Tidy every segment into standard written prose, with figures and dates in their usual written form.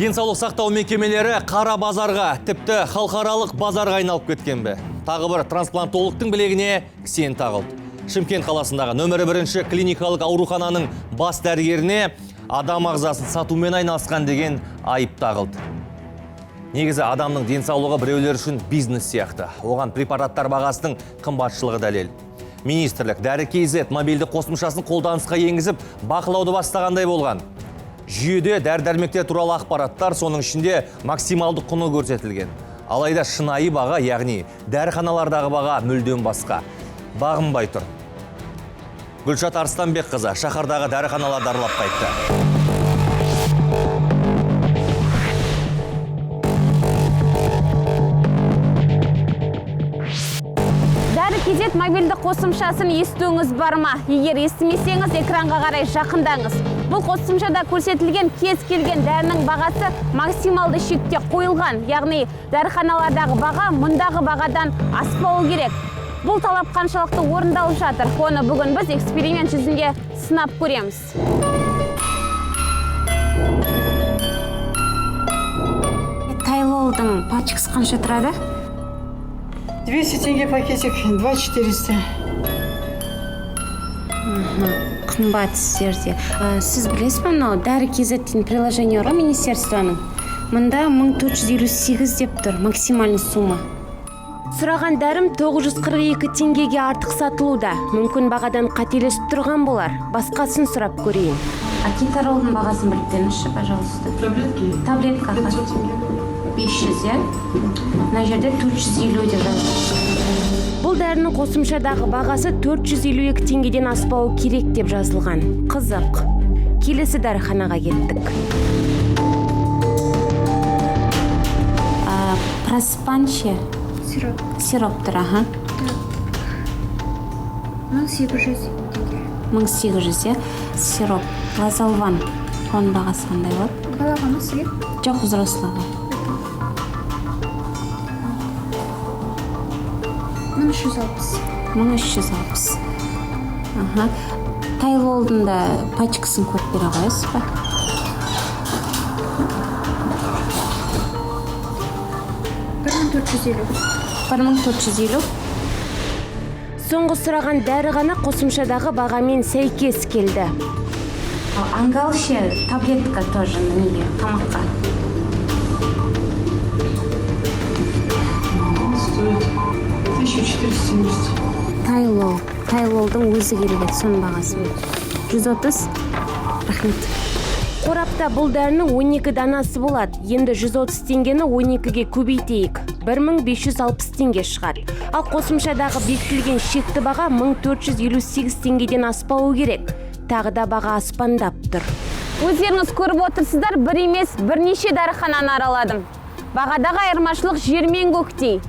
Денсаулық сақтау мекемелері қара базарға, тіпті халықаралық базарға айналып кеткен бе? Тағы бір трансплантологтың білегіне кісен тағылды. Шымкент қаласындағы нөмірі бірінші клиникалық аурухананың бас дәрігеріне адам ағзасын сатумен айналысқан деген айып тағылды. Негізі адамның денсаулығы біреулер үшін бизнес сияқты. Оған препараттар бағасының қымбатшылығы дәлел. Министрлік Дәрі KZ мобильді қосымшасын қолданысқа енгізіп, бақылауды бастағандай болған. Жүйеде дәрі-дәрмектер туралы ақпараттар, соның ішінде максималды құны көрсетілген. Алайда шынайы баға, яғни дәріханалардағы баға мүлдем басқа. Бағынбай тұр. Гүлшат Арыстанбекқызы шаһардағы дәріханаларды аралап қайтты. Дәрі KZ мобильді қосымшасын естуіңіз бар ма? Егер естімесеңіз, экранға қарай жақындаңыз. Бұл қосымшада көрсетілген кез келген дәрінің бағасы максималды шекте қойылған, яғни дәріханалардағы баға мұндағы бағадан аспауы керек. Бұл талап қаншалықты орындалып жатыр? Оны бүгін біз эксперимент жүзінде сынап көреміз. Тайлолдың пачкасы қанша тұрады? 200 тенге пакетик, 2 400. Қымбат сіздерде. Сіз білесіз бе, мынау Дәрі KZ деген приложение бар ғой министерствоның. Мында 1458 деп тұр, максимальный сумма. Сұраған дәрім 942 теңгеге артық сатылуда. Мүмкін, бағадан қателесіп тұрған болар. Басқасын сұрап көрейін. А кетаролдың бағасын біліп беріңізші, пожалуйста. Таблетки? Таблетка. 500 тенге. 500, иә? Мына жерде 450 деп жазылған. Бұл дәрінің қосымшадағы бағасы 452 теңгеден аспауы керек деп жазылған. Қызық. Келесі дәріханаға кеттік. Проспан ше? Сироп. Сироп тұр, аха. 1800 теңге. 1800, иә? Сироп. Лазолван. Оның бағасы қандай болады? Балаға ма, сізге? Жоқ, взрослыға. 1360. 1360. Аха. Тайлолдың да пачкасын көріп бере қоясыз ба? 1450. 1450. Соңғы сұраған дәрі ғана қосымшадағы бағамен сәйкес келді. Ангал ше, таблетка тоже неге, тамаққа? Он стоит 1470. Тайлол. Тайлолдың өзі керек еді, соның бағасы. 130. Рахмет. Қорапта бұл дәрінің 12 данасы болады. Енді 130 теңгені 12-ге көбейтейік. 1560 теңге шығады. Ал қосымшадағы бекітілген шекті баға 1458 теңгеден аспауы керек. Тағы да баға аспандап тұр. Өздеріңіз көріп отырсыздар, бір емес, бірнеше дәріхананы араладым. Бағадағы айырмашылық жер мен көктей.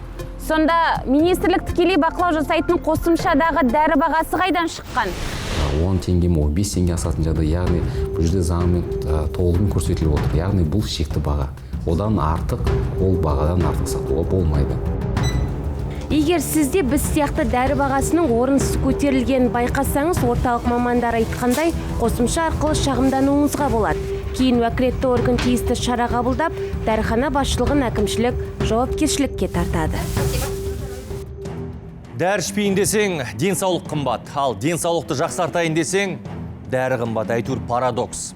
Сонда министрлік тікелей бақылау жасайтын қосымшадағы дәрі бағасы қайдан шыққан? 10 теңге ме, 15 теңге асатын жағдай, яғни бұл жерде заңмен толығымен көрсетіліп отыр, яғни бұл шекті баға, одан артық, ол бағадан артық сатуға болмайды. Егер сізде біз сияқты дәрі бағасының орынсыз көтерілгенін байқасаңыз, орталық мамандары айтқандай, қосымша арқылы шағымдануыңызға болады. Кейін уәкілетті орган тиісті шара қабылдап, дәріхана басшылығын әкімшілік жауапкершілікке тартады. Дәрі ішпейін десең, денсаулық қымбат. Ал денсаулықты жақсартайын десең, дәрі қымбат. Әйтеуір парадокс.